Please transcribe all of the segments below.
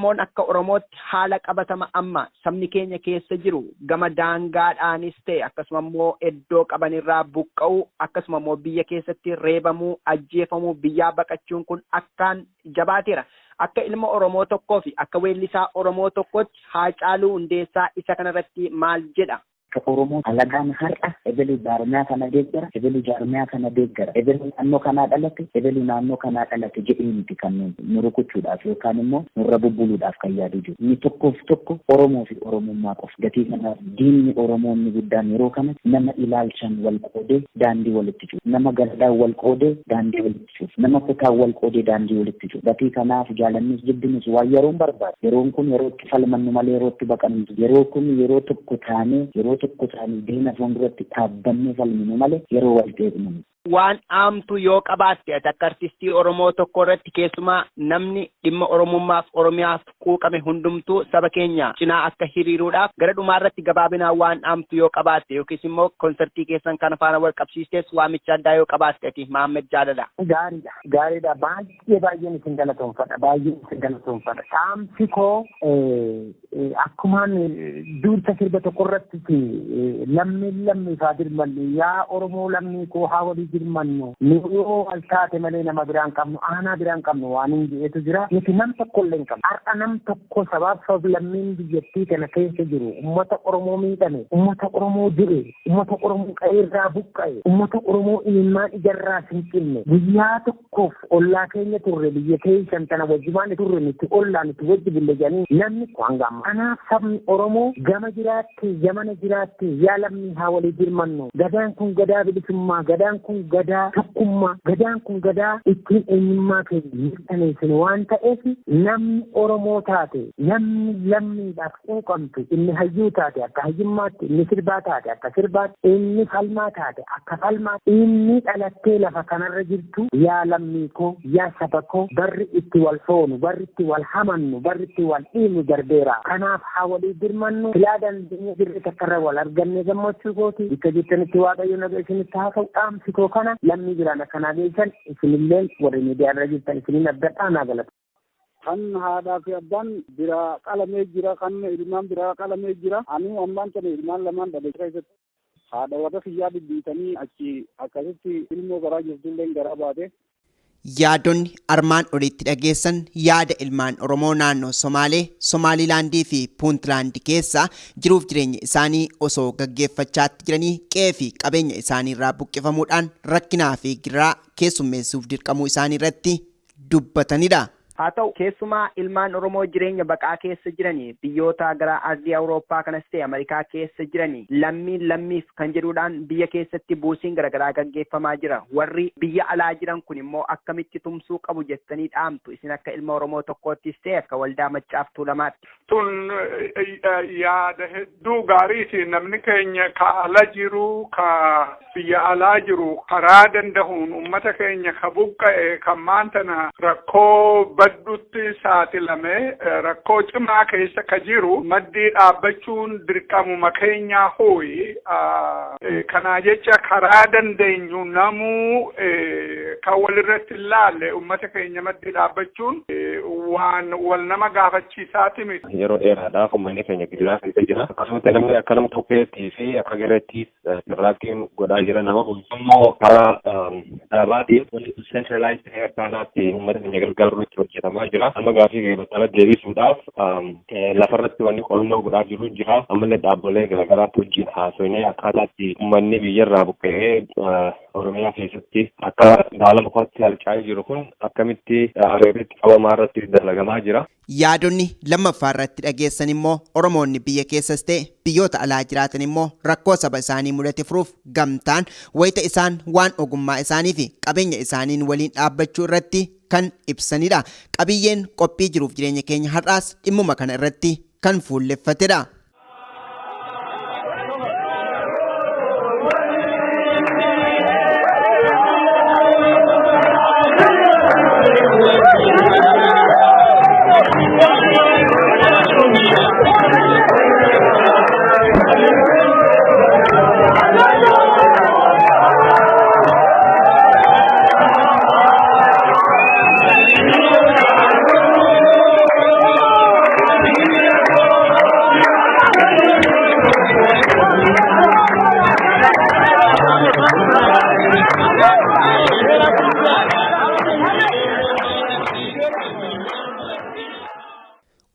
Oromoon akka Oromootti haala qabatama amma sabni keenya keessa jiru gama daangaadhaanis ta'e akkasuma immoo iddoo qabanirraa buqqa'uu akkasuma immoo biyya keessatti reebamuu ajjeefamuu biyyaa baqachuun kun akkaan jabaateera. Akka ilma Oromoo tokkoo fi akka weellisaa Oromoo tokkootti Haacaaluu Hundeessaa isa kanarratti maal jedha? Oromoo alagaan har'a ebelu jaarmiyaa kana deeggara, ebelu jaarmiyaa kana deeggara, ebelu naannoo kanaa dhalate, ebelu naannoo kanaa dhalate jedhee miti kan nu rukuchuudhaaf yookaan immoo nurra bubbuluudhaaf kan yaadu jiru. Inni tokkoof tokko Oromoo fi Oromummaa qofa. Gatii kanaaf diinni Oromoo inni guddaan yeroo kana nama ilaalchaan wal qoodee daandii walitti cufu, nama gandaan wal qoodee daandii walitti cufu, nama kutaan wal qoodee daandii walitti cufu. Gatii kanaaf jaalannis jibbinus waan yeroon barbaadu. Yeroon kun yeroo itti falmannu malee yeroo itti baqannu. Yeroo kun yeroo tokko taanee yeroo tokko taanee diina fuulduratti dhaabbannee falminu malee yeroo wal qeeqnu. Waan dhaamtu yoo qabaatte ati akka artistii Oromoo tokko irratti keessumaa namni dhimma Oromummaaf Oromiyaaf quuqame hundumtuu saba keenya cinaa akka hiriiruudhaaf gara dhumaa irratti gabaabinaan waan dhaamtu yoo qabaatte yookiis immoo konsertii keessan kana faana wal qabsiistees waamicha addaa yoo qabaatte ati Maammed Jaalala. Gaariidha. Gaariidha. Baay'ee baay'een isin galatoomfadha. Baay'een isin galatoomfadha. Dhaamsi koo akkumaan duurta sirba tokko irratti lammiin lammiif haa dirmannu yaa Oromoo lammii koo haa walii dirmannu nu yoo wal taate malee nama biraan qabnu aanaa biraan qabnu waan hin jedhetu jira. Nuti nam tokko illee hin qabnu. Har'a nam tokko sabaaf sablammiin biyyattii kana keessa jiru uummata Oromoo miidhame, uummata Oromoo du'e, uummata Oromoo qe'eerraa buqqa'e, uummata Oromoo imimmaan ijarraa sinqinne guyyaa tokkoof ollaa keenya turre biyya keessan tana wajjumaan turre nuti ollaa nuti wajji bulle jedhanii namni hanga ammaa. Kanaaf sabni Oromoo gama jiraatti gamana jiraatti yaa lammii haa walii dirmannu. Gadaan kun gadaa bilisummaa, gadaan kun gadaa tokkummaa, gadaan kun gadaa ittiin eenyummaa keenya mirkaneessinu waan ta'eef namni Oromoo taate, namni lammiidhaaf quuqamtu, inni hayyuu taate akka hayyummaatti, inni sirbaa taate akka sirbaatti, inni falmaa taate akka falmaatti, inni dhalattee lafa kanarra jirtu yaa lammii koo, yaa saba koo, barri itti wal foonu, barri itti wal hamannu, barri itti wal dhiibnu darbeera. Kanaaf haa walii dirmannu. Filaa dandeenye dirree takkarra wal arganne gammachuu kooti. Bakka jirtanitti Waaqayyo naga isinitti haa ta'u. Dhaamsi koo kana lammii biraan akkanaa geessan isinilleen warri miidiyaa irra jirtan isiniin abdadhaa naa galata. Kan haadhaa fi abbaan biraa qalamee jira, kan ilmaan biraa qalamee jira. Ani ammaan kana ilmaan lamaan dhabe keessatti haadha warra kiyyaa bibbiitanii achi akkasitti ilmoo garaa jirtulleen garaa baate. Yaadonni armaan olitti dhageessan yaada ilmaan Oromoo naannoo Somaalee, Somaalilaandii fi Puuntlaandii keessa jiruuf jireenya isaanii osoo gaggeeffachaatti jiranii qe'ee fi qabeenya isaanii irraa buqqifamuudhaan rakkinaa fi gidiraa keessummeessuuf dirqamuu isaanii irratti dubbatanidha. Haa ta'u keessumaa ilmaan Oromoo jireenya baqaa keessa jiranii biyyoota gara ardii Awurooppaa kanas ta'e Ameerikaa keessa jiranii lammiin lammiif kan jedhuudhaan biyya keessatti buusiin garaagaraa gaggeeffamaa jira. Warri biyya alaa jiran kun immoo akkamitti tumsuu qabu jettanii dhaamtu isin akka ilma Oromoo tokkoottis ta'e akka waldaa Maccaaf Tuulamaatti. Tun yaada hedduu gaariiti. Namni keenya ka ala jiru, ka biyya alaa jiru karaa dandahuun uummata keenya ka buqqa'e kan maantana rakkoo baddutti saaxilame rakkoo cimaa keessa ka jiru maddii dhaabbachuun dirqamuma keenyaa hooyi. Kanaa jecha karaa dandeenyu namuu kan walirratti ilaalle uummata keenya maddii dhaabbachuun waan wal nama gaafachiisaati miti. Yeroo dheeraadhaaf uummanni keenya gidiraa keessa jira. Akkasumas namni akka nama tokkeettii fi akka gareettiis carraaqqiin godhaa jira. Nama immoo karaa dhaabaatiin wanti centralized ta'e akkaataatti uummata keenya gargaaruun itti hojjetamaa jira. Amma gaafii battalaa deebisuudhaaf lafarratti wanni qorannoo godhaa jiru jira. Ammallee dhaabbilee garaagaraatti wajjin haasofnee akkaataatti uummanni biyyarraa buqqa'ee Oromiyaa keessatti akka baala mukaatti harca'ee jiru kun akkamitti areerritti qabamaa irratti dalagamaa jira. Yaadonni lammaffaa irratti dhageessan immoo Oromoonni biyya keessas ta'e biyyoota alaa jiraatan immoo rakkoo saba isaanii mudate furuuf gamtaan wayita isaan waan ogummaa isaanii fi qabeenya isaaniin waliin dhaabbachuu irratti kan ibsanidha. Qabiyyeen qophii jiruuf jireenya keenya har'aas dhimmuma kana irratti kan fuulleffatedha.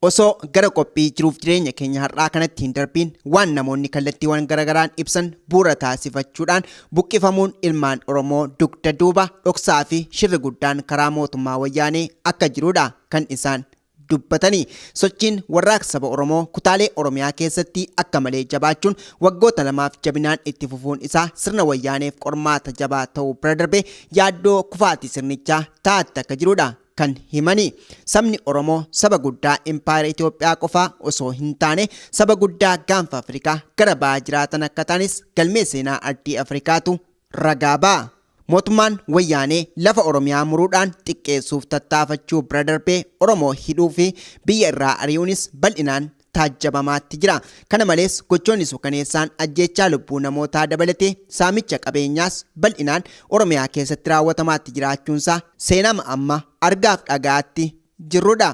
Osoo gara qophii jiruuf jireenya keenya har'aa kanatti hin darbiin waan namoonni kallattiiwwan garagaraan ibsan bu'uura taasifachuudhaan buqqifamuun ilmaan Oromoo dugda duuba dhoksaa fi shirri guddaan karaa mootummaa wayyaanee akka jirudha kan isaan dubbatanii. Sochiin warraaqsa saba Oromoo kutaalee Oromiyaa keessatti akka malee jabaachuun waggoota lamaaf jabinaan itti fufuun isaa sirna wayyaaneef qormaata jabaa ta'uu bira darbee yaaddoo kufaatii sirnichaa taa'aatti akka jirudha kan himani. Sabni Oromoo saba guddaa impaayera Itoophiyaa qofaa osoo hin taane saba guddaa gaanfa Afrikaa gara ba'aa jiraatan akka ta'anis galmee seenaa ardii Afrikaatu ragaa ba'a. Mootummaan wayyaanee lafa Oromiyaa muruudhaan xiqqeessuuf tattaafachuu bira darbee Oromoo hidhuu fi biyya irraa ari'uunis bal'inaan taajjabamaatti jira. Kana malees gochoonni suukaneessaan ajjeechaa lubbuu namootaa dabalatee saamicha qabeenyaas bal'inaan Oromiyaa keessatti raawwatamaatti jiraachuunsaa seenama amma argaaf dhagaatti jirrudha.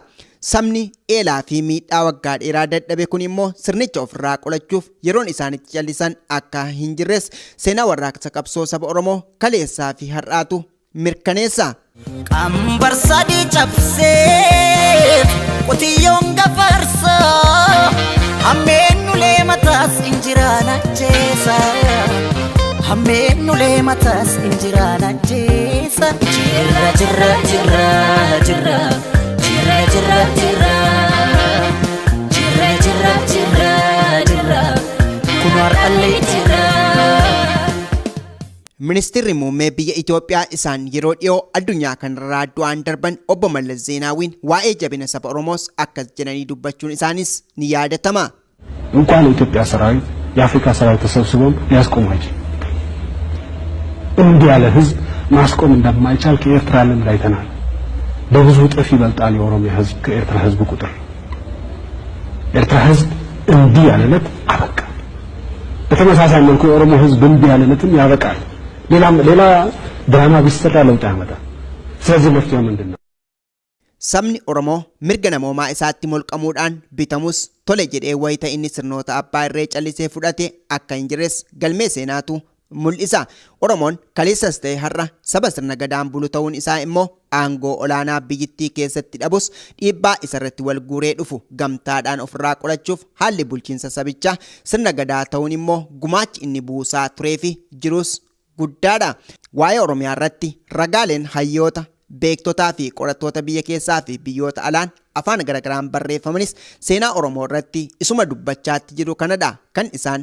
Sabni eelaa fi miidhaa waggaa dheeraa dadhabe kun immoo sirnicha ofirraa qolachuuf yeroon isaanitti callisan akka hin jirres seenaa warraaqsa qabsoo saba Oromoo kaleessaa fi har'aatu mirkaneessa. Qambar sadii cabsee qotiyyoon gafarsa, hammeen ulee mataas injiraan ajjeesa. Hammeen ulee mataas injiraan ajjeesa. Jirra jirra jirra jirra jirra jirra jirra jirra jirra jirra jirra kun har'allee jirra. Ministeerri muummee biyya Itoophiyaa isaan yeroo dhiyoo addunyaa kanarraa du'aan darban obbo Mallas Zeenaawiin waa'ee jabina saba Oromoos akkas jedhanii dubbachuun isaanis ni yaadatama. እንኳን የኢትዮጵያ ሰራዊት የአፍሪካ ሰራዊት ተሰብስቦም ሊያስቆሙ አይችልም። እንዲህ ያለ ህዝብ ማስቆም እንደማይቻል ከኤርትራ ልምድ አይተናል። በብዙ እጥፍ ይበልጣል የኦሮሚያ ህዝብ ከኤርትራ ህዝብ ቁጥር። ኤርትራ ህዝብ እንዲህ ያለለት አበቃ። በተመሳሳይ መልኩ የኦሮሞ ህዝብ እንዲህ ያለለትም ያበቃል። ሌላም ሌላ ድራማ ቢሰራ ለውጥ አያመጣም። ስለዚህ መፍትሄው ምንድን ነው? Sabni Oromoo mirga namoomaa isaatti molqamuudhaan bitamus tole jedhee wayita inni sirnoota abbaa irree callisee fudhate akka hin jirres galmee seenaatu mul'isa. Oromoon kaleessas ta'e har'a saba sirna gadaan bulu ta'uun isaa immoo aangoo olaanaa biyyittii keessatti dhabus dhiibbaa isarratti wal guuree dhufu gamtaadhaan ofirraa qolachuuf haalli bulchiinsa sabichaa sirna gadaa ta'uun immoo gumaachi inni buusaa turee fi jirus guddaadha. Waa'ee Oromiyaa irratti ragaaleen hayyoota, beektotaa fi qorattoota biyya keessaa fi biyyoota alaan afaan garagaraan barreeffamanis seenaa Oromoo irratti isuma dubbachaatti jiru kanadha kan isaan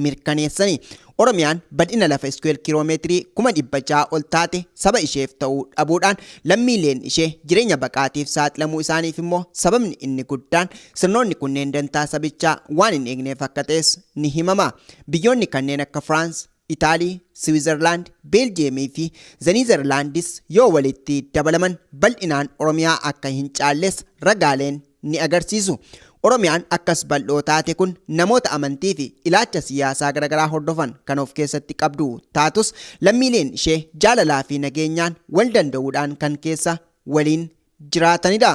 mirkaneessani. Oromiyaan bal'ina lafa iskuweer kiiloomeetirii 600,000 ol taate saba isheef ta'uu dhabuudhaan lammiileen ishee jireenya baqaatiif saaxilamuu isaaniif immoo sababni inni guddaan sirnoonni kunneen dantaa sabichaa waan hin eegneef akka ta'es ni himama. Biyyoonni kanneen akka Firaans, Itaalii, Siwiizerlaand, Beeljeemii fi Zeniizerlaandis yoo walitti dabalaman bal'inaan Oromiyaa akka hin caalles ragaaleen ni agarsiisu. Oromiyaan akkas bal'oo taate kun namoota amantii fi ilaalcha siyaasaa garaagaraa hordofan kan of keessatti qabdu taatus lammiileen ishee jaalalaa fi nageenyaan wal danda'uudhaan kan keessa waliin jiraatanidha.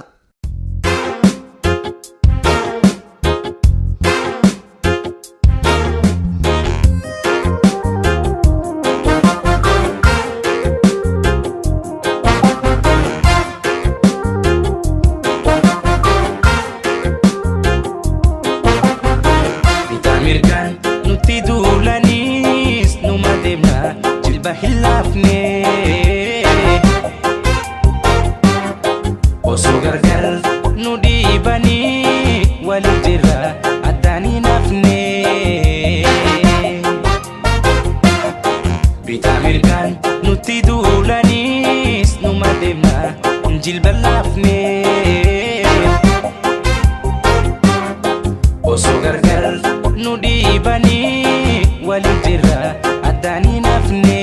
Bitaa mirgaan nutti duulanis numa deemna jilba hin laafne. Osoo gargar nu dhiibanii waliif jirra addaan hin hafne. Bitaa mirgaan nutti duulanis numa deemna jilba hin laafne. Osoo gargar nu dhiibanii waliif jirra addaan hin hafne.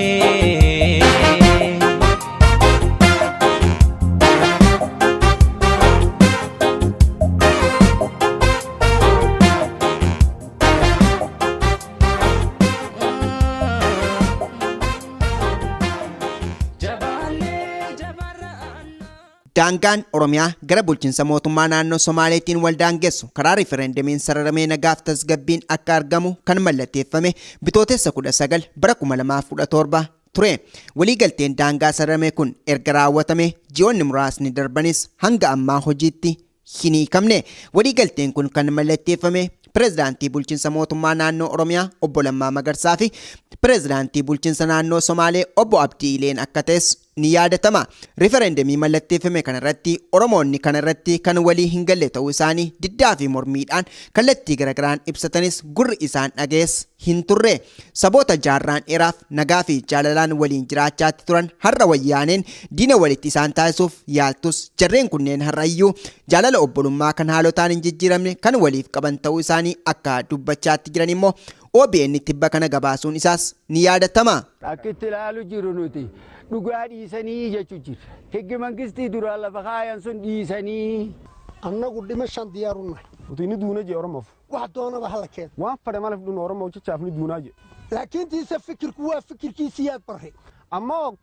Daangaan Oromiyaa gara bulchiinsa mootummaa naannoo Somaaleetiin wal daangessu karaa riifereendamiin sararamee nagaaf tasgabbiin akka argamu kan mallatteeffame bitootessa 19 bara 2017 ture. Waliigalteen daangaa sararame kun erga raawwatame ji'oonni muraasni darbanis hanga ammaa hojiitti hin hiikamne. Waliigalteen kun kan mallatteeffame Pireezidaantii bulchiinsa mootummaa naannoo Oromiyaa Obbo Lammaa Magarsaa fi Pireezidaantii bulchiinsa naannoo Somaalee Obbo Abdii Ileen akka ta'es ni yaadatama. Rifereendemii mallatteeffame kanarratti Oromoonni kanarratti kan walii hin galle ta'uu isaanii diddaa fi mormiidhaan kallattii garagaraan ibsatanis gurri isaan dhaga'es hin turre. Saboota jaarraan dheeraaf nagaa fi jaalalaan waliin jiraachaatti turan har'a wayyaaneen diina walitti isaan taasisuuf yaaltus jarreen kunneen har'ayyuu jaalala obbolummaa kan haalotaan hin jijjiiramne kan waliif qaban ta'uu isaanii akka dubbachaatti jiran immoo OBN tibba kana gabaasuun isaas ni yaadatama. Akka itti ilaalu jiru nuti dhugaa dhiisanii jechuu jira. Higgi mangistii duraan lafa kaayan sun dhiisanii. Annagu dhimashaan diyaarunnahay. Utuu inni duuna jee Oromoof. Wax doonaba hala keena. Waan fedhe maaliif dhunna Oromoo jechaaf ni duunaa jee. Laakiin tiisa fikirku waa fikirkiisii yaad barre. Ammoo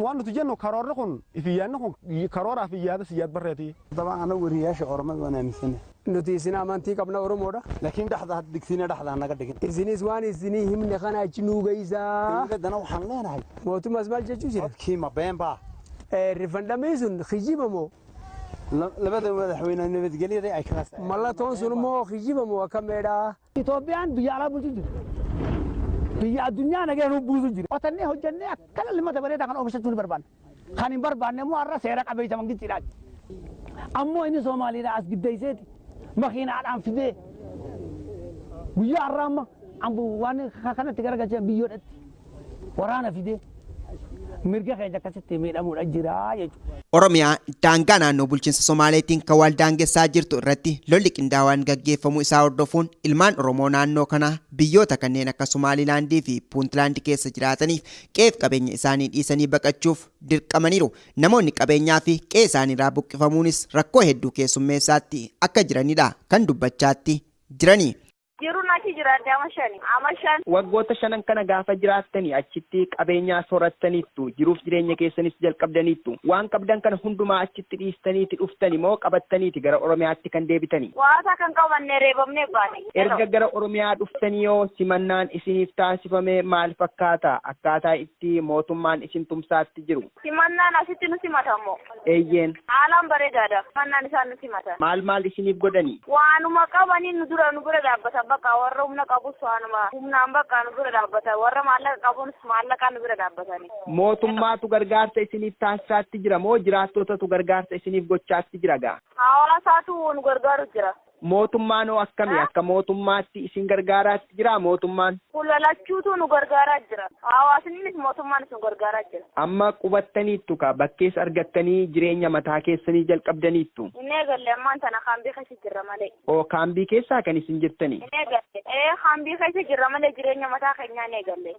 waan nuti jennu karoorri kun ifiyyaanni kun karooraaf iyyaada siyaad barreeti. Dabaan anagu weriyaasha Oromada waan aaminsanahay. Nuti isin amantii qabna Oromoodha. Laakiin dhexda digsiina dhexda naga dhigin. Isinis waan isinii himne kana achi nuu geessaa. Dowladdana waxaan leenahay. Mootummaas maal jechuu jira? Codkii ma been baa? Rifandamii sun kijiba moo? Labada madaxweyne nabadgelyada ay kala Mallattoon sun immoo kijiba moo akka meedhaa? Itoophiyaan biyya alaa bulchu jira. Biyya addunyaa nageen buusu jira. Qotannee hojjannee akkana limata bareedaa kan oomishachuu ni barbaanna. Kan hin barbaanne immoo har'a seera qabeessa mangistiidhaan. Ammoo inni Soomaaliidhaa as giddeesseeti makiinaadhaan fidee guyyaa har'aa amma waan kanatti garagalchan biyyoodhatti waraana fidee mirga keenya akkasitti miidhamuudha jira jechuudha. Oromiyaa daangaa naannoo bulchiinsa Somaaleetiin kan wal daangessaa jirtu irratti lolli qindaawaan gaggeeffamuu isaa hordofuun ilmaan Oromoo naannoo kanaa biyyoota kanneen akka Somaalilaandii fi Puuntlaand keessa jiraataniif qe'eef qabeenya isaanii dhiisanii baqachuuf dirqamaniiru. Namoonni qabeenyaa fi qe'ee isaaniirraa buqqifamuunis rakkoo hedduu keessummeessaatti akka jiranidha kan dubbachaatti jirani. Jiruun achi jiraadde ama shani. Ama shan. Waggoota shanan kana gaafa jiraattanii achitti qabeenyaa soorattaniittu jiruuf jireenya keessanis jalqabdaniittu waan qabdan kana hundumaa achitti dhiistaniiti dhuftani moo qabattaniiti gara Oromiyaatti kan deebitani? Waata kan qabannee reebamnee baane. Erga gara Oromiyaa dhuftanii yoo simannaan isiniif taasifame maal fakkaata? Akkaataa itti mootummaan isin tumsaatti jiru? Simannaan asitti nu simatamoo? Eeyyeen. Haalaan bareedaadha. Simannaan isaan nu simatan. Maal maal isiniif godhani? Waanuma qabanii nu dura nu bira dhaabbatan. Bakka warra humna qabus waanuma humnaan bakka nu bira dhaabbatan warra maallaqa qabus maallaqaan nu bira dhaabbatani. Mootummaatu gargaarsa isiniif taasisaatti jira moo jiraattotatu gargaarsa isiniif gochaatti jira gaa? Hawaasaatu nu gargaaru jira. Mootummaan hoo akkami? Akka mootummaatti isin gargaaraatti jira mootummaan? Kulalachuutu nu gargaaraa jira. Hawaasnis mootummaanis nu gargaaraa jira. Amma qubattaniittu ka bakkees argattanii jireenya mataa keessanii jalqabdaniittu. Hin eegalle ammaan tana kaambii keessa jirra malee. Oo kaambii keessaa kan isin jirtani? Hin eegalle. Kaambii keessa jirra malee jireenya mataa keenyaa hin eegalle.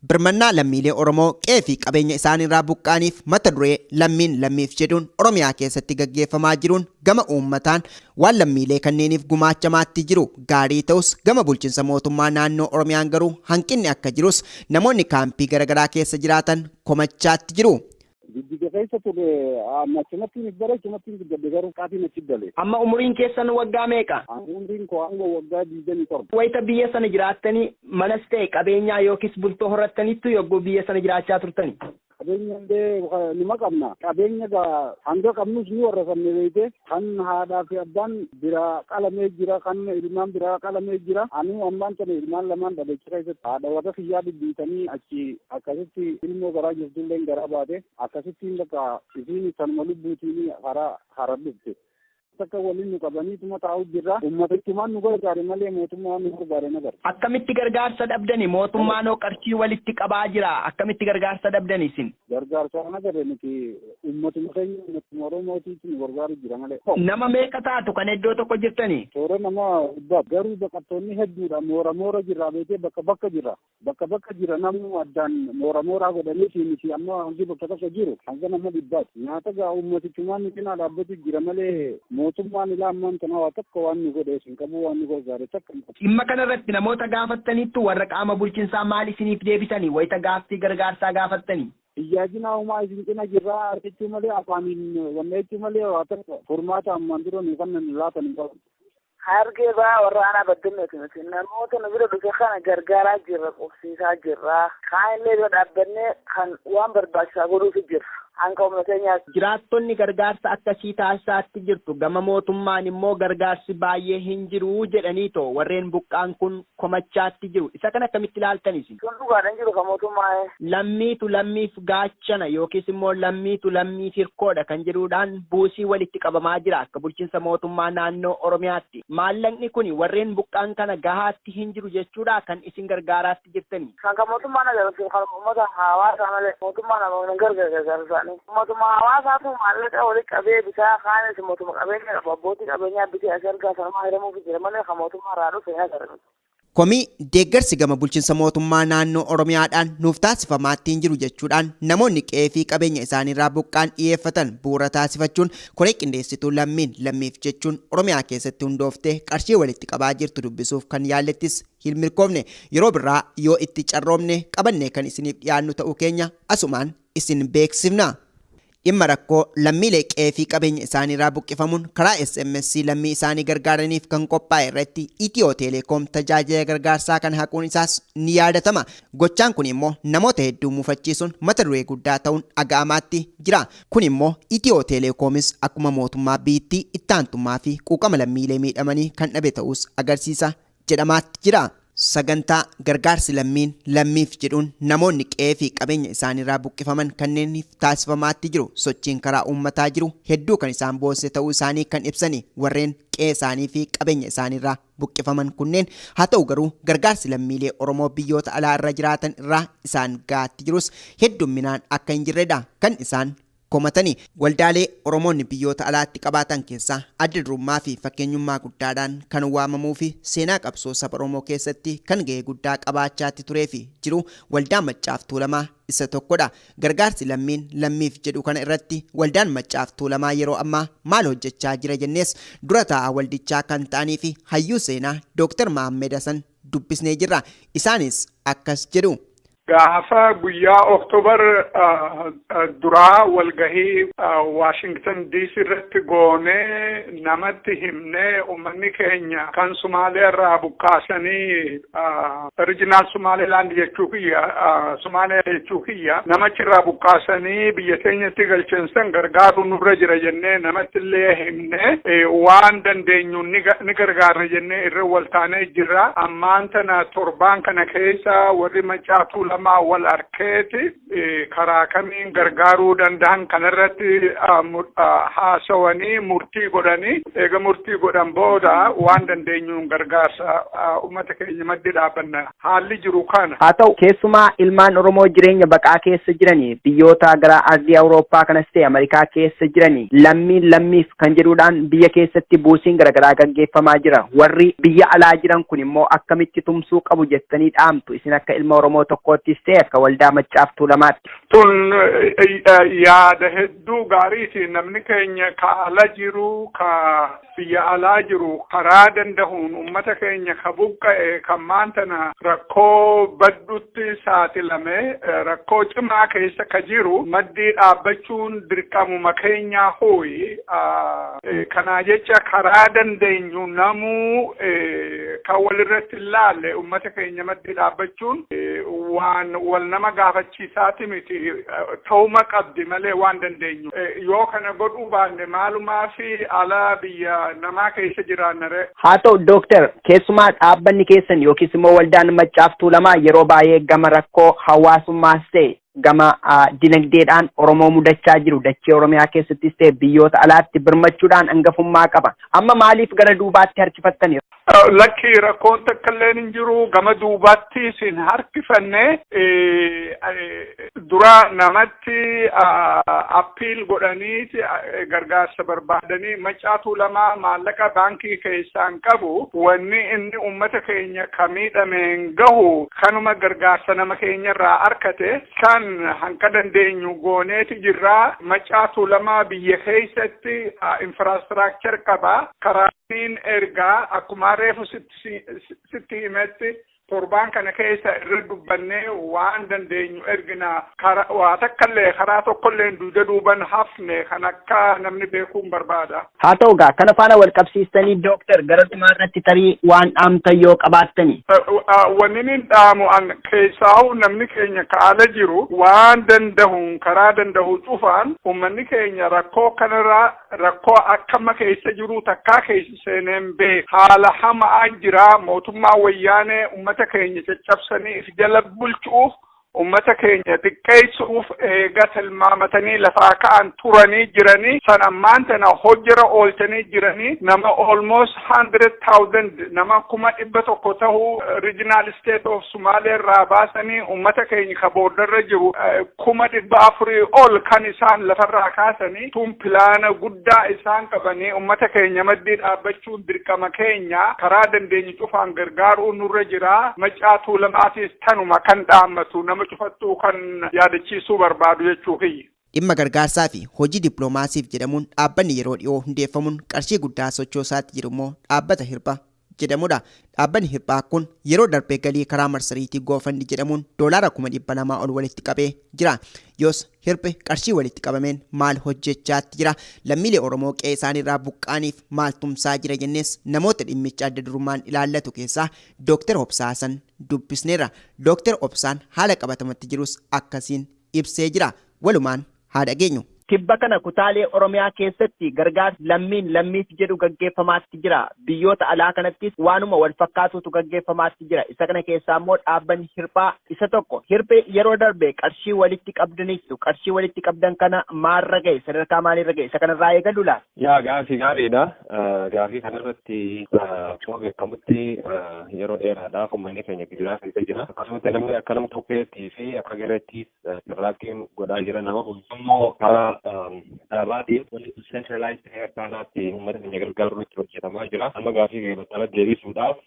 Birmannaa lammiilee Oromoo qe'ee fi qabeenya isaaniirraa buqqaaniif mata duree lammiin lammiif jedhuun Oromiyaa keessatti gaggeeffamaa jiruun gama uummataan waan lammiilee kanneeniif gumaachamaatti jiru gaarii ta'us gama bulchiinsa mootummaa naannoo Oromiyaan garuu hanqinni akka jirus namoonni kaampii garaagaraa keessa jiraatan komachaatti jiru. Jijjiga keessa ture achumatti bara achumatti guddadhe garuu qaatiin achi gale. Amma umuriin keessan waggaa meeqa? Umuriin koo hanga waggaa 27. Wayita biyya sana jiraattanii manas ta'e qabeenyaa yookiis bultoo horattaniittu yogguu biyya sana jiraachaa turtani? Qabeenya illee nima qabna. Qabeenya hanga qabnus ni warra sanne beeyte kan haadhaa fi abbaan biraa qalamee jira kan ilmaan biraa qalamee jira. Ani ammaan tana ilmaan lamaan dhabe keessatti haadha warra kiyyaa bibbiitanii achi akkasitti ilmoo garaa jirtullee garaa baate akkasittiin bakka isiin sanuma lubbuutiin hara dhufte. Takka waliin nu qabanii tuma taa'u jirra. Uummatichumaan nu gargaare malee mootummaan nu gargaare na gargaare. Akkamitti gargaarsa dhabdani? Mootummaan hoo qarshii walitti qabaa jira. Akkamitti gargaarsa dhabdani isin? Gargaarsa na gargaare nuti uummatuma keenya uummatuma Oromootiitu nu gargaaru jira malee. Nama meeqa taatu kan iddoo tokko jirtani? Toora nama dhibba garuu baqattoonni hedduudha. Moora moora jirra beekee bakka bakka jirra. Bakka bakka jira namni addaan moora mooraa godhanii fi miti amma hojii bakka tokko jiru hanga nama dhibbaati. Nyaata gaa uummatichumaan nu cinaa dhaabbatu jira malee mootummaan ilaa ammaan kana waa tokko waan nu godhe hin qabu waan nu gargaare takka hin qabu. Dhimma kanarratti namoota gaafattaniittu warra qaama bulchiinsaa maal isiniif deebisanii wayita gaaffii gargaarsaa gaafattanii? Iyyaajina uumaa isin cina jirraa jechuu malee afaaniin wanna jechuu malee waa tokko furmaata ammaan dura nu kan laatan hin qabu. Hargee baa warra aanaa baddamneeti nuti namoota nu bira dhufe kana gargaaraa jirra qubsiisaa jirra kaan illee bira dhaabbannee kan waan barbaachisaa godhuufi jirra. Hanga humna keenyaatti. Jiraattonni gargaarsa akkasii taasisaatti jirtu, gama mootummaan immoo gargaarsi baay'ee hin jiru jedhaniitoo warreen buqqaan kun komachaatti jiru. Isa kana akkamitti ilaaltanis? Sun dhugaadhaan jiru kan mootummaa. Lammiitu lammiif gaachana yookiis immoo lammiitu lammiif hirkoodha kan jedhuudhaan buusii walitti qabamaa jira akka bulchiinsa mootummaa naannoo Oromiyaatti. Maallaqni kun warreen buqqaan kana gahaatti hin jiru jechuudha kan isin gargaaraatti jirtani. Kan mootummaan agarsiisu kan uummata hawaasaa malee mootummaan namoonni gargaarsa. Mootummaa hawaasaatu maallaqa walitti qabee bitaa kaanis mootummaa qabeenya qabu abbootii qabeenyaa bitee as ergaa sanumaa hiramuuf jira malee kan mootummaa irraa dhufe hin agarru. Komii deeggarsi gama bulchiinsa mootummaa naannoo Oromiyaadhaan nuuf taasifamaatti hin jiru jechuudhaan namoonni qe'ee fi qabeenya isaaniirraa buqqaan dhiyeeffatan bu'uura taasifachuun koree qindeessituu lammiin lammiif jechuun Oromiyaa keessatti hundooftee qarshii walitti qabaa jirtu dubbisuuf kan yaallettis hin milkoofne. Yeroo biraa yoo itti carroomne qabannee kan isiniif dhiyaannu ta'uu keenya asumaan isin beeksifna. Dhimma rakkoo lammiilee qe'ee fi qabeenya isaaniirraa buqqifamuun karaa SMS lammii isaanii gargaaraniif kan qophaa'e irratti Itiyoo Teleekoom tajaajila gargaarsaa kan haquun isaas ni yaadatama. Gochaan kun immoo namoota hedduu mufachiisuun mata duree guddaa ta'uun dhaga'amaatti jira. Kun immoo Itiyoo Teleekoomis akkuma mootummaa biyyattii ittaantummaa fi quuqama lammiilee miidhamanii kan dhabe ta'us agarsiisa jedhamaatti jira. Sagantaa gargaarsi lammiin lammiif jedhuun namoonni qe'ee fi qabeenya isaaniirraa buqqifaman kanneeniif taasifamaatti jiru. Sochiin karaa uummataa jiru hedduu kan isaan boonse ta'uu isaanii kan ibsani warreen qe'ee isaanii fi qabeenya isaaniirraa buqqifaman kunneen, haa ta'u garuu gargaarsi lammiilee Oromoo biyyoota alaa irra jiraatan irraa isaan gaatti jirus heddumminaan akka hin jirredha kan isaan komatanii. Waldaalee Oromoonni biyyoota alaatti qabaatan keessaa adda durummaa fi fakkeenyummaa guddaadhaan kan waamamuu fi seenaa qabsoo saba Oromoo keessatti kan gahee guddaa qabaachaatti turee fi jiru waldaa Maccaaf Tuulamaa isa tokkodha. Gargaarsi lammiin lammiif jedhu kana irratti waldaan Maccaaf Tuulamaa yeroo ammaa maal hojjechaa jira jennees dura taa'aa waldichaa kan ta'anii fi hayyuu seenaa Dooktar Mahammed Hasan dubbisnee jirra. Isaanis akkas jedhu. Gaafa guyyaa Oktoobar duraa walgahii Waashingtan DC irratti goonee namatti himnee, uummanni keenya kan Sumaalee irraa buqqaasanii, original Sumaaleelaand jechuu kiyya, Sumaalee jechuu kiyya, namachi irraa buqqaasanii biyya keenyatti galchinsan gargaaruu nurra jira jennee namatti illee himnee, waan dandeenyu ni gargaarra jennee irra waltaanee jirra. Ammaan tana torbaan kana keessa warri Maccaa Tuulamaa wal arkeeti karaa kamiin gargaaruu danda'an kanarratti haasawanii murtii godhanii, eega murtii godhan booda waan dandeenyuun gargaarsa uummata keenya maddi dhaabanna. Haalli jiru kana. Haa ta'u, keessumaa ilmaan Oromoo jireenya baqaa keessa jiranii biyyoota gara ardii Awurooppaa kanas ta'e Ameerikaa keessa jiranii lammiin lammiif kan jedhuudhaan biyya keessatti buusiin garaagaraa gaggeeffamaa jira. Warri biyya alaa jiran kun immoo akkamitti tumsuu qabu jettanii dhaamtu isin akka ilma Oromoo tokkoottis ta'e akka waldaa Maccaaf Tuulamaatti? Tun yaada hedduu gaariiti. Namni keenya ka ala jiru, ka biyya alaa jiru, karaa dandahuun uummata keenya ka buqqa'e kan maantana rakkoo baddutti saaxilame, rakkoo cimaa keessa ka jiru maddii dhaabbachuun dirqamuma keenyaa hooyi. Kanaa jecha karaa dandeenyu namuu kan walirratti ilaalle uummata keenya maddii dhaabbachuun waan wal nama gaafachiisaati miti, ta'uma qabdi malee waan dandeenyu. Yoo kana godhuu baanne maalumaa fi ala biyya namaa keessa jiraannare. Haa ta'u Dooktar, keessumaa dhaabbanni keessan yookiis immoo waldaan Maccaaf Tuulamaa yeroo baay'ee gama rakkoo hawaasummaas ta'e gama dinagdeedhaan Oromoo mudachaa jiru dachee Oromiyaa keessattis ta'e biyyoota alaatti birmachuudhaan hangafummaa qaba. Amma maaliif gara duubaatti harkifattani? Lakki, rakkoon takka illee hin jiru. Gama duubaatti isin harkifanne. Dura namatti appeal godhanii gargaarsa barbaadanii, Maccaa Tuulamaa maallaqa baankii keessaan qabu, wanni inni uummata keenya ka miidhameen gahu kanuma gargaarsa nama keenya irraa arkate kan hanqa dandeenyu gooneeti jirra. Maccaa Tuulamaa biyya keessatti infrastructure qaba. Karaaniin ergaa akkuma reefu sitti himetti Torbaan kana keessa irra dubbannee waan dandeenyu ergina. Waa takkallee karaa tokkollee duuda duuban hafne kan akka namni beekuun barbaada. Haa ta'u gaa, kana faana wal qabsiistanii, dooktar, gara dhumaa irratti tarii waan dhaamtan yoo qabaattani. Wanni inni dhaamu an keessaa'u, namni keenya kaala jiru waan dandahuun, karaa dandahu cufaan, uummanni keenya rakkoo kanarraa, rakkoo akkama keessa jiru takkaa keessa seeneen beek, haala hamaa jira. Mootummaa Wayyaanee ummata keenya caccabsanii if jala bulchuuf, ummata keenya xiqqeessuuf eega tilmaamatanii lafaa ka'an turanii jiranii, san ammaan tana hojjira oolchanii jiranii. Nama almost 100,000, nama 100,000 tahuu Regional State of Somalia irraa baasanii, ummata keenya ka boordarra jiru 400,000 ol kan isaan lafarraa kaasanii. Tun pilaana guddaa isaan qabanii. Ummata keenya maddii dhaabbachuun dirqama keenya, karaa dandeenyu cufaan gargaaruu nurra jira. Macaatuu Lamaatis tanuma kan dhaammatu, nama cufattuu kan yaadachiisuu barbaadu jechuu kiyya. Dhimma gargaarsaa fi hojii dippiloomaasiif jedhamuun dhaabbanni yeroo dhiyoo hundeeffamuun qarshii guddaa sochoosaatti jiru immoo dhaabbata Hirpha jedhamudha. Dhaabbanni Hirphaa kun yeroo darbee galii karaa marsariitii GoFundMe jedhamuun doolaara 200,000 ol walitti qabee jira. Yoos Hirphi qarshii walitti qabameen maal hojjechaatti jira? Lammiilee Oromoo qe'ee isaaniirraa buqqaaniif maal tumsaa jira jennees namoota dhimmicha adda durummaan ilaallatu keessaa Dooktar Obsaa Hasan dubbisneerra. Dooktar Obsaan haala qabatamatti jirus akkasiin ibsee jira. Walumaan haa dhageenyu. Kibba kana kutaalee Oromiyaa keessatti gargaarsi lammiin lammiif jedhu gaggeeffamaatti jira. Biyyoota alaa kanattis waanuma wal fakkaatutu gaggeeffamaatti jira. Isa kana keessaa immoo dhaabbanni Hirphaa isa tokko. Hirphee yeroo darbe qarshii walitti qabdaniitu. Qarshii walitti qabdan kana maalirra ga'e? Sadarkaa maalirra ga'e? Isa kanarraa eegallu laata? Yaa, gaafii gaariidha. Gaafii kanarratti akkuma beekamutti yeroo dheeraadhaaf uummanni keenya gidiraa keessa jira. Akkasumas namni akka nama tokkeettii fi akka gareettiis carraaqqiin godhaa jira. Nama immoo karaa dhaabaatiin wanti centralized ta'ee akkaataatti uummata keenya gargaaru irratti hojjetamaa jira. Amma gaafii battalatti deebisuudhaaf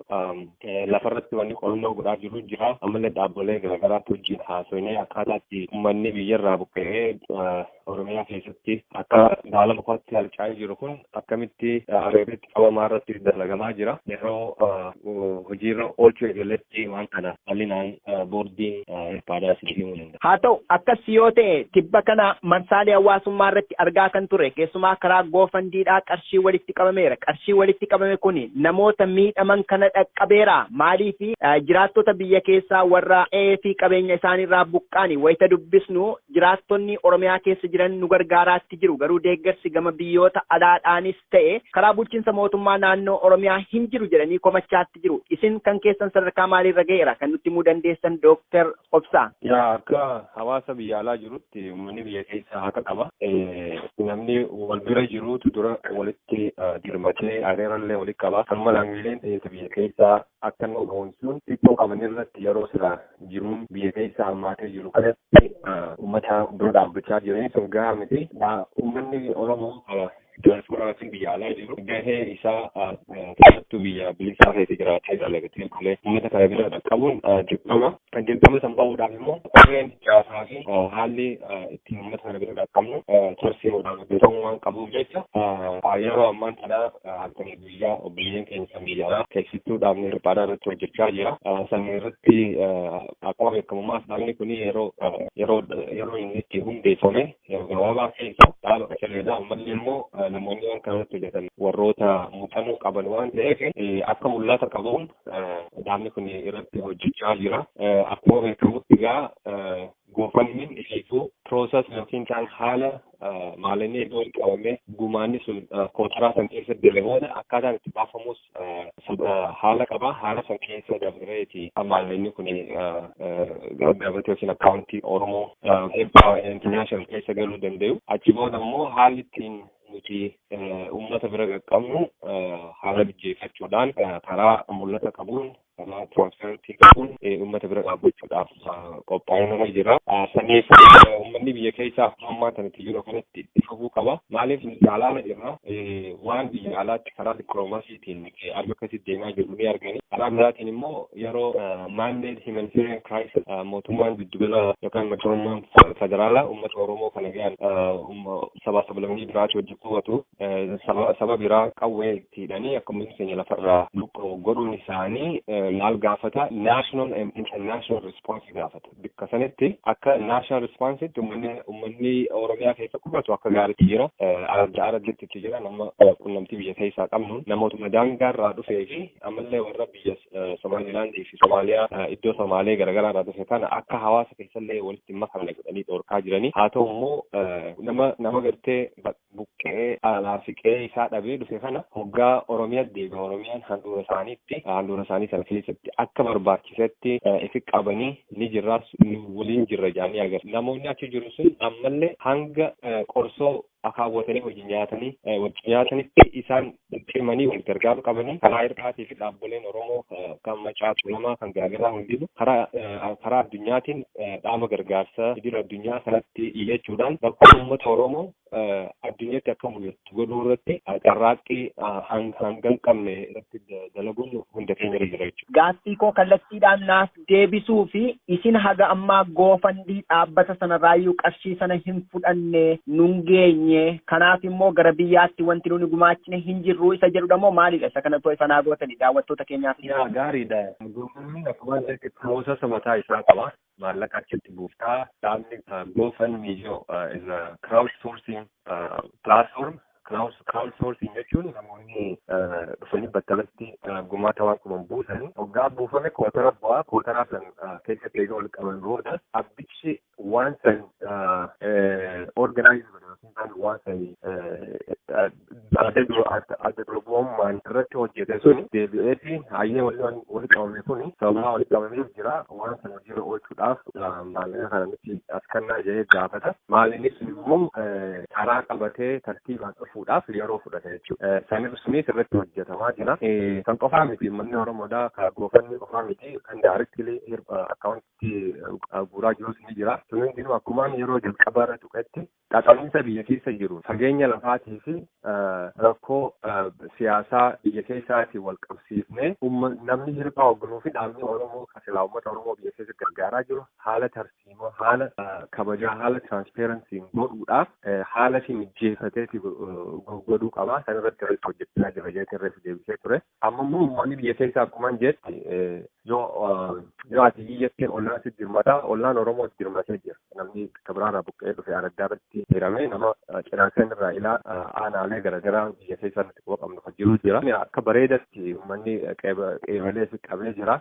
lafarratti wanni qorannoo godhaa jiru jira. Ammallee dhaabbolee garaagaraatti wajjin haasofnee akkaataatti uummanni biyyarraa buqqa'ee Oromiyaa keessatti akka baala mukaatti harca'ee jiru kun akkamitti areerritti qabamaa irratti dalagamaa jira. Yeroo hojiirra oolchuu eegaletti waan kana bal'inaan boordiin Hirphaadhaa siif himuu danda'a. Haa ta'u, akkas yoo ta'e, tibba kana marsaalee hawaasummaa irratti argaa kan ture, keessumaa karaa GoFundMedhaa qarshii walitti qabameera. Qarshii walitti qabame kun namoota miidhaman kana dhaqqabeera. Maaliif, jiraattota biyya keessaa warra qe'ee fi qabeenya isaaniirraa buqqaani wayita dubbisnu, jiraattonni Oromiyaa keessa jiran nu gargaaraatti jiru. Garuu deeggarsi gama biyyoota alaadhaanis ta'e karaa bulchiinsa mootummaa naannoo Oromiyaa hin jiru jedhanii komachaatti jiru. Isin kan keessan sadarkaa maaliirra ga'eera kan nutti himuu dandeessan, Dooktar Obsaa? Yaa, akka hawaasa biyya alaa jirutti uummanni biyya keessaa haqa qaba. Namni wal bira jiruutu dura walitti dirmatee areerallee walitti qaba. Kanuma lammiileen ta'e biyya keessaa akka inni goonsuun xiqqoo qaban irratti yeroo sila jiruun biyya keessaa hammaatee jiru kanatti uummata dura dhaabbachaa jiranii sun gahaa miti. Uummanni Oromoo diasporaa fi biyya alaa jiru gahee isaa keessattuu biyya bilisaa keessa jiraatee dalagatee malee uummata kana bira dhaqqabuun dirqama. Dirqama san bahuudhaaf immoo qorreen siyaasaa fi haalli ittiin uummata kana bira dhaqqabnu tarsiimoodhaan hojjetamuu waan qabuuf jecha, yeroo ammaan kana halkan guyyaa obboleeyyan keenya kan biyya alaa keessattuu dhaabni Hirphaadhaa irratti hojjechaa jira. San irratti akkuma beekamummaa dhaabni kun yeroo inni itti hundeeffame yeroo gabaabaa keessa dhaaba qacarreedha. Ammallee immoo namoonni waan kanatti hojjetan warroota muuxannoo qaban waan ta'eef, akka mul'ata qabuun dhaabni kun irratti hojjechaa jira. Akkuma beekamutti egaa GoFundMen isheetu process yookiin ta'an haala maalinni iddoo walitti qabamee gumaanni sun kootaraa san keessa deeme booda akkaataan itti baafamus haala qaba. Haala san keessa dabreeti maallaqni kun gabatee yookiin akkaawuntii Oromoo Hirphaa International keessa galuu danda'u. Achi booda immoo haalli ittiin nuti uummata bira qaqqabnu haala mijjeeffachuudhaan, karaa mul'ata qabuun, karaa transparency qabuun uummata bira dhaabbachuudhaaf qophaa'ee jira. Saniif uummanni biyya keessaa akkuma ammaa kanatti jiru kanatti itti fufuu qaba. Maaliif, nuti alaala jirra. Waan biyya alaatti karaa dippiloomaasiitiin advocacy deemaa jiru ni argani. Karaa biraatiin immoo yeroo man-made humanitarian crisis mootummaan giddugala yookaan mootummaan federaalaa uummata Oromoo kana gahan saba sablammii biraati wajjin qubatu saba biraa qawwee itti hidhanii akka uummatni keenya lafarraa luqqa'u godhuun isaanii Maal gaafata? National and international response gaafata. Bikka sanitti akka national responsetti uummanni Oromiyaa keessa qubatu akka gaariitti jira. Aradda aradditti itti jira. Nama qunnamtii biyya keessaa qabnu, namootuma daangaarraa dhufee fi ammallee warra biyya Somaalilaandii fi Somaaliyaa, iddoo Somaalee garaagaraa irraa dhufe kana akka hawaasa keessallee walitti hin makamne godhanii dhorkaa jiranii. Haa ta'u immoo nama gartee buqqee alaa fiqee isaa dhabee dhufe kana hoggaa Oromiyaa deebi'e, Oromiyaan handhuura isaaniitti, handhuura isaanii sana keessatti akka barbaachisetti ifi qabanii ni jirraas, waliin jirra jedhanii agarsiisa. Namoonni achi jiru sun ammallee hanga qorsoo akaawwatanii wajjin nyaatanii wajjin nyaatanitti isaan cimanii wal gargaaruu qabanii. Karaa hir'aatii fi dhaabboleen Oromoo kan Macaa, Tuulamaa, kan garaagaraa hundinuu karaa addunyaatiin dhaaba gargaarsa idil addunyaa kanatti iyyachuudhaan rakkoo uummata Oromoo addunyaatti akka mul'atu godhuu irratti carraaqqii hanga hin qabne irratti dalaguun hunda keenya irra jira jechuudha. Gaaffii koo kallattiidhaan naaf deebisuu fi isin haga ammaa GoFundMe dhaabbata sanarraayyuu qarshii sana hin fudhanne, nun geenye, kanaaf immoo gara biyyaatti wanti nuni gumaachine hin jirru isa jedhudha moo maalidha? Isa kana too ifanaa gootanii daawwattoota keenyaaf. Yaa, gaariidha. GoFundMen akkuma process mataa isaa qaba. Maallaqa achitti buuftaa. Dhaabni GoFundMe jiru is a crowd sourcing platform. Crowd sourcing jechuun namoonni dhufanii battalatti gumaata waan qaban buusanii, hoggaa buufame kootara bu'aa. Kootaraa san keessatti eega wal qaban booda abbichi waan san organize godhe yookiin waan san adda dura bu'ummaan irratti hojjete sun deebi'eeti, hayyee, wali qabame kun sababaa wali qabameef jira, waan sana hojiirra oolchuudhaaf maallaqa kana nuti as kennaa jedhee gaafata. Maalini sun immoo karaa qabatee tartiibaan dhufuudhaaf yeroo fudhata jechuudha. Sanis sunis irratti hojjetamaa jira. Kan qofaa miti, uummanni Oromoodhaa kan GoFundMe qofaa miti, kan directly akkaawuntii guuraa jirus ni jira. Sun hundinuu akkumaan yeroo jalqabaa irra tuqetti xaxamiinsa biyya keessa jiru, fageenya lafaatii fi rakkoo siyaasaa biyya keessaatiin wal qabsiifnee, namni hirphaa hoogganuu fi dhaabni Oromoo silaa uummata Oromoo biyya keessa gargaaraa jiru haala tarsiimoo, haala kabajaa, haala transparencyn godhuudhaaf haala fi mijjeeffateeti godhuu qaba. San irratti hojjechaa jira jeetiin reefu deebisee ture. Amma immoo uummanni biyya keessaa akkuma jetti yoo ati biyyatti ollaan sitti dirmata, ollaan Oromoo dirmatee jira. Namni kabiraarraa buqqee dhufe araddaa irratti hiramee nama Cinaaksan irraa ilaa aanaalee garaagaraa biyya keessaa nuti quba qabnu kan jiru jira. Akka bareedatti uummanni qeebalee fi qabee jira.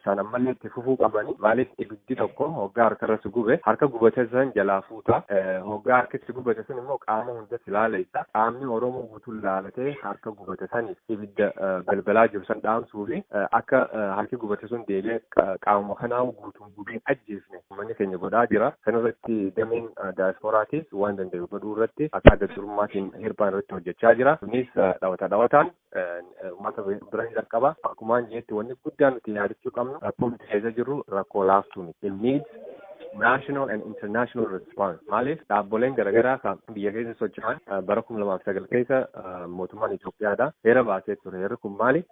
San ammallee itti fufuu qabani. Maaliif, ibiddi tokko hoggaa harkarra si gube, harka gubate san jalaa fuuta. Hoggaa harki si gubate sun immoo qaama hunda si laaleessa. Qaamni Oromoo guutuun laalatee harka gubate saniif ibidda balbalaa jiru san dhaamsuu fi akka harki gubate sun deebi'ee qaamuma kanaa guutuun gubeen ajjeefne uummanni keenya godhaa jira. Kanarratti dameen daayisporaatis waan danda'u godhuu irratti akka adda durummaatiin hirphaan irratti hojjechaa jira. Kunis dhawata dhawataan uummata bira ni dhaqqaba. Akkumaan jeetti, wanni guddaan nuti yaadachuu qabnu, rakkoo nuti keessa jirru rakkoo laaftuu miti. It needs national and international response. Maaliif, dhaabboleen garaagaraa kan biyya keessa socho'an bara 2009 keessa mootummaan Itoophiyaadha heera baasee ture. Heerri kun maali?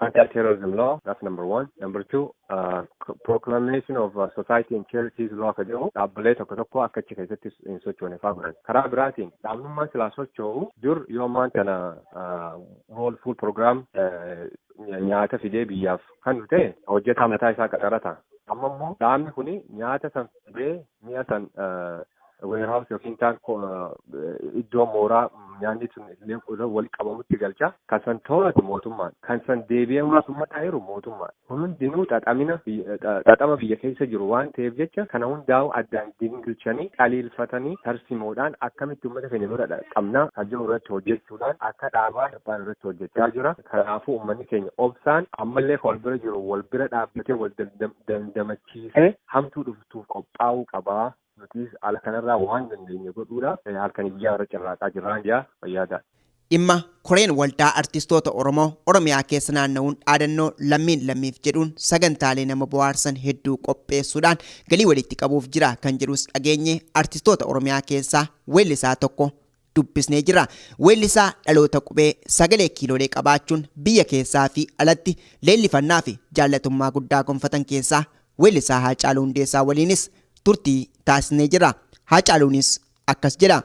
Anti-terrorism law, that's number one. Number two, proclamation of society and charities law ka jedhu dhaabbolee tokko tokko akka achi keessatti hin sochoone faa godhan. Karaa biraatiin dhaabnummaan silaa socho'u dur yoo ammaan kana World Food Program nyaata fidee biyyaaf kan ta'e hojjetaa mataa isaa qaxarata. Amma immoo dhaabni kuni nyaata san fidee mi'a san warehouse yookiin taan iddoo mooraa nyaanni sun illee wal qabamutti galcha. Kan san to'atu mootummaan. Kan san deebi'ee mootummaa jiru mootummaan. Hundinuu xaxamina xaxama biyya keessa jiru waan ta'eef jecha kana hundaa'u addaan dingilchanii, qaliilfatanii, tarsimoodhaan akkamitti uummata keenya bira qabnaa kan jiru irratti hojjechuudhaan akka dhaabaa abbaan irratti hojjechaa jira. Kanaafuu uummanni keenya obsaan ammallee wal bira jiru wal bira dhaabbatee wal dandamachiisee hamtuu dhuftuuf qophaa'uu qabaa. Nutis ala kanarraa waan dandeenye godhuudha. Halkan guyyaa irra carraaqaa jirraa jaa, fayyaada. Dhimma koreen waldaa artistoota Oromoo Oromiyaa keessa naanna'uun dhaadannoo "lammiin lammiif" jedhuun sagantaalee nama bohaarsan hedduu qopheessuudhaan galii walitti qabuuf jira kan jedhus dhageenye artistoota Oromiyaa keessaa weellisaa tokko dubbisnee jira. Weellisaa dhaloota qubee sagalee kiiloolee qabaachuun biyya keessaa fi alatti leellifannaa fi jaallatummaa guddaa gonfatan keessaa weellisaa Haacaaluu Hundeessaa waliinis turtii taasisnee jira. Haacaaluunis akkas jedha.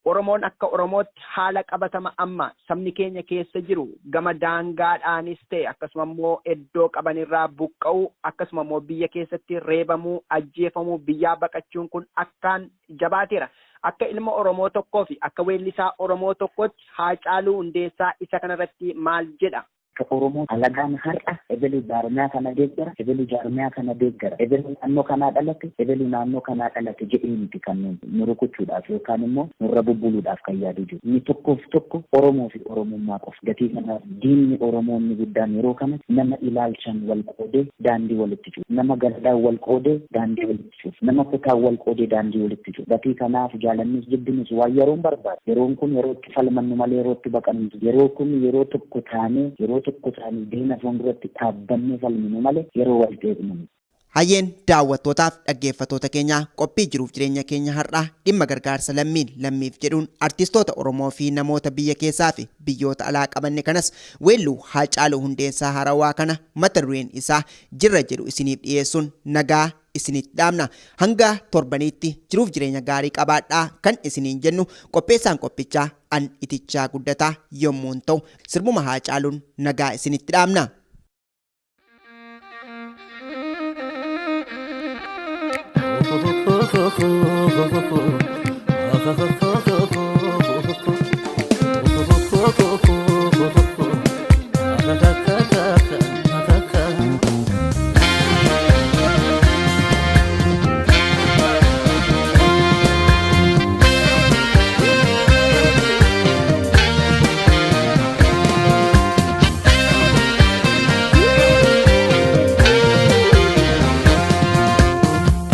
Oromoon Oromoon akka Oromootti haala qabatama amma sabni keenya keessa jiru gama daangaadhaanis ta'e akkasuma immoo iddoo qabanirraa buqqa'uu akkasuma immoo biyya keessatti reebamuu ajjeefamuu biyyaa baqachuun kun akkaan jabaateera. Akka ilma Oromoo tokkoo fi akka weellisaa Oromoo tokkootti Haacaaluu Hundeessaa isa kanarratti maal jedha? Akka Oromoo alagaan har'a ebelu jaarmiyaa kana deeggara, ebelu jaarmiyaa kana deeggara, ebelu naannoo kanaa dhalate, ebelu naannoo kanaa dhalate jedhee miti kan nu rukuchuudhaaf yookaan immoo nurra bubbuluudhaaf kan yaadu jiru. Inni tokkoof tokko Oromoo fi Oromummaa qofa. Gatii kanaaf diinni Oromoo inni guddaan yeroo kana nama ilaalchaan wal qoodee daandii walitti cufu, nama gandaan wal qoodee daandii walitti cufu, nama kutaan wal qoodee daandii walitti cufu. Gatii kanaaf jaalannis jibbinus waan yeroon barbaadu. Yeroon kun yeroo itti falmannu malee yeroo itti baqannu. Yeroo kun yeroo tokko taanee yeroo tokko taanee diina fuulduratti dhaabbannee falminu malee yeroo wal qeeqnu. Hayyeen daawwattootaaf dhaggeeffattoota keenyaa qophii jiruuf jireenya keenya har'aa dhimma gargaarsa lammiin lammiif jedhuun artistoota Oromoo fi namoota biyya keessaa fi biyyoota alaa qabanne kanas weelluu Haacaaluu Hundeessaa Harawaa kana mata dureen isaa jirra jedhu isiniif dhiyeessuun nagaa isinitti dhaamna. Hanga torbaniitti jiruuf jireenya gaarii qabaadhaa kan isiniin jennu qopheessaan qophichaa an itichaa guddataa yommuun ta'u sirbuma Haacaaluun nagaa isinitti dhaamna.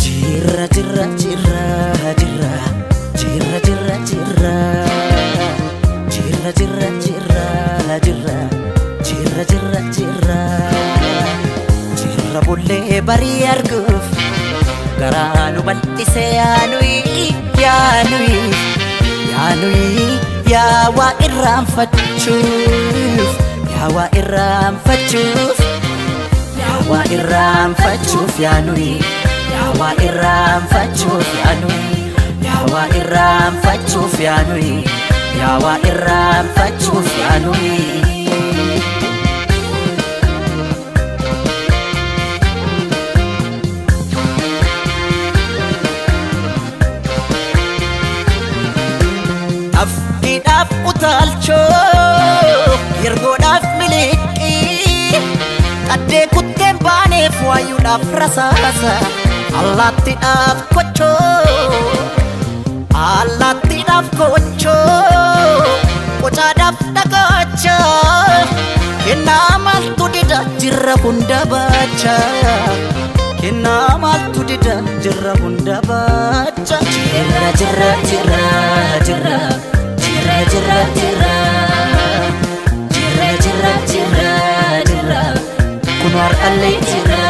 Jirra jirra jirra jirra jirra jirra jirra jirra jirra jirra jirra jirra jirra jirra jirra bullee barii arguuf garaa nu bal'ise yaanuyi yaanuyi yaanuyi yaa waa irraanfachuuf yaa waa irraanfachuuf yaa waa irraanfachuuf yaanuyi. Yaa waa irraanfachuuf yaanuyi yaa waa irraanfachuuf yaanuyi yaa waa irraanfachuuf yaanuyi. Afkiidhaaf utaalchoo yergoodhaaf miliqii qaddee kutteen baaneef waayuudhaaf rasaasa. Allaattiidhaaf kochoo allaattiidhaaf kochoo qocaadhaaf dhagaacha kennaa maaltu dida jirra hunda baacha kennaa maaltu dida jirra hunda baacha. Jirra jirra jirra jirra jirra jirra jirra jirra jirra jirra jirra kun har'allee jirra.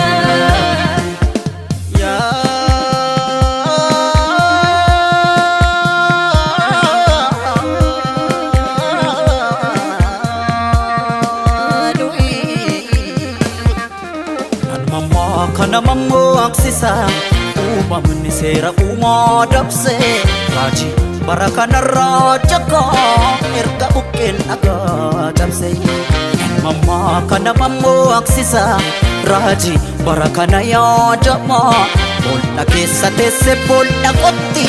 Kana mammaksisa uumamni seera uumaa dabse raajii bara kanarraa jakaa erga buqqeen dhagaa cabse. Mammaa kana mammaksisa raajii bara kana yaadama bool'a keessa teesse bool'a qotti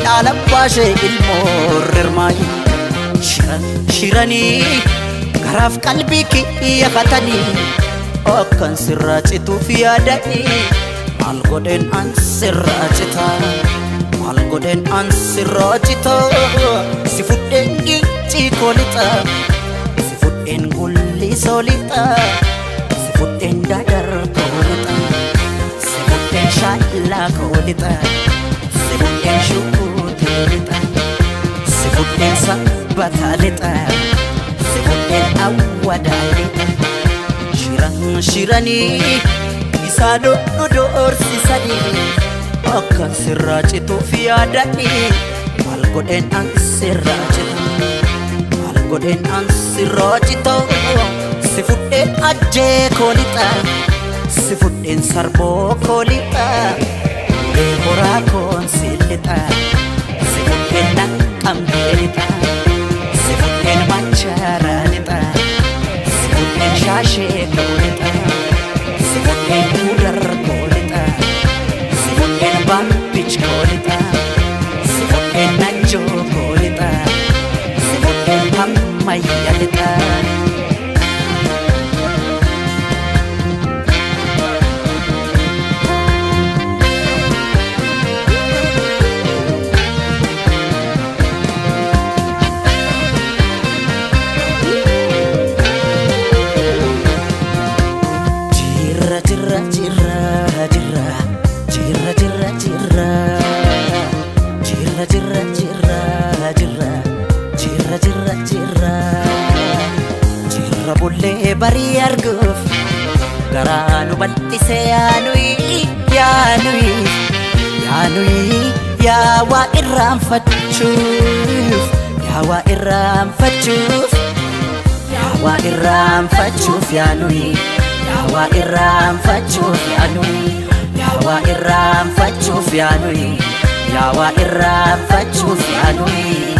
dhaala baashee ilmoo rirmaayi. Shiranii garaaf qalbii kiyya katanii. Akkan sirraa cituuf yaadanii maal godheen an sirraa cita maal godheen an sirraa cita si fudheen gincii koo lixa si fudheen gullisoo lixa si fudheen dadar koo lixa si fudheen shaallaa koo lixa si fudheen shukuutee lixa si fudheen sabbataa lixa si fudheen awwadaa lixa. Shiran shiranii isaan nu doorsisanii akkan sirraa cituuf yaadanii maal godheen an sirraa cita maal godheen an sirraa cita si fudheen ajjee koo lixa si fudheen sarboo koo lixa horaa koon si lixa si fudheen naqqamtee. lixa, si fudheen machaara lixa, si fudheen shaashee koo lixa, si fudheen duudar koo lixa, si fudheen baabbich koo lixa, si fudheen najjoo koo lixa, si fudheen ammayya lixa. Jirra jirra jirra jirra jirra jirra jirra jirra jirra jirra jirra jirra jirra jirra jirra bullee barii arguuf garaa nu bal'ise yaanuyi yaanuyi yaanuyi yaa waa irraanfachuuf yaa waa irraanfachuuf yaa waa irraanfachuuf yaanuyi yaa waa irraanfachuuf yaanuyi yaa waa irraanfachuuf yaanuyi yaa waa irraanfachuuf yaanuyi.